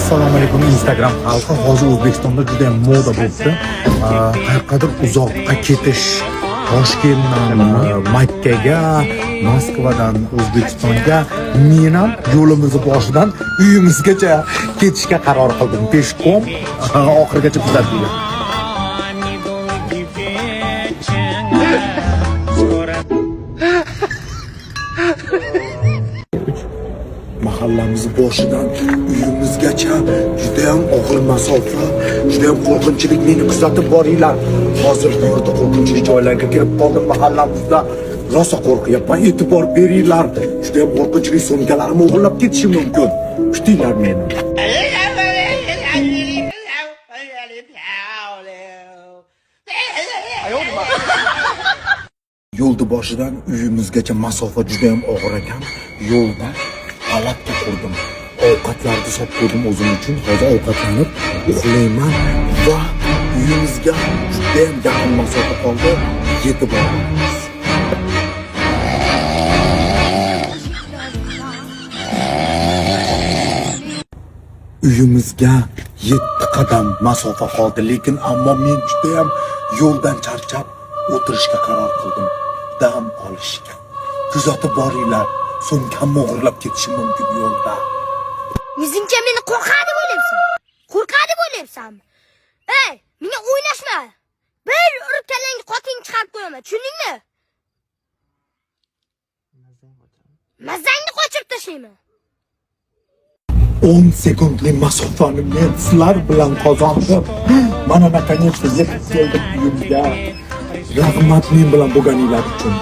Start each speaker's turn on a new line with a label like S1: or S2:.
S1: Assalomu alaykum, Instagram xalqi. Hozir O'zbekistonda juda ham moda bo'libdi. Qayoqqadir uzoqqa ketish. Toshkentdan Makkaga, Moskvadan O'zbekistonga. Men ham yo'limizni boshidan uyimizgacha ketishga qaror qildim. Пешком oxirigacha kuzatinglar.
S2: Недолгий вечер. Скоро
S1: Mahallamiz boshidan uyimizgacha juda ham og'ir masofa, juda ham qo'rqinchli. Meni kuzatib boringlar. Hozir bu yerda qo'rqinchli joylarga kirib qoldim mahallamizda. Rosa qo'rqyapman, e'tibor beringlar. Juda ham qo'rqinchli, sumkalarimni o'g'irlab ketishi mumkin. Kutinglar meni. Yo'lni boshidan uyimizgacha masofa juda ham og'ir ekan. Yo'lda palatka qurdim. Ovqatlarni solib qo'ydim o'zim uchun. Hozir ovqatlanib uxlayman va uyimizga juda ham yaqin masofa qoldi. Yetib boramiz. Uyimizga 7 qadam masofa qoldi, lekin ammo men judayam yo'ldan charchab o'tirishga qaror qildim. Dam olishga. Kuzatib boringlar. Sumkamni o'g'irlab ketishi mumkin yo'lda.
S3: Yuzingcha meni qo'rqadi deb o'ylayapsan? Qo'rqadi deb o'ylayapsanmi? Ey, menga o'ynashma. Bir urib kallangni qotingni chiqarib qo'yaman, tushundingmi? Mazangni qochirib tashlayman.
S1: 10 sekundlik masofani men sizlar bilan qozondim. Mana, наконец-то yetib keldik uyimga. Rahmat men bilan bo'lganinglar uchun.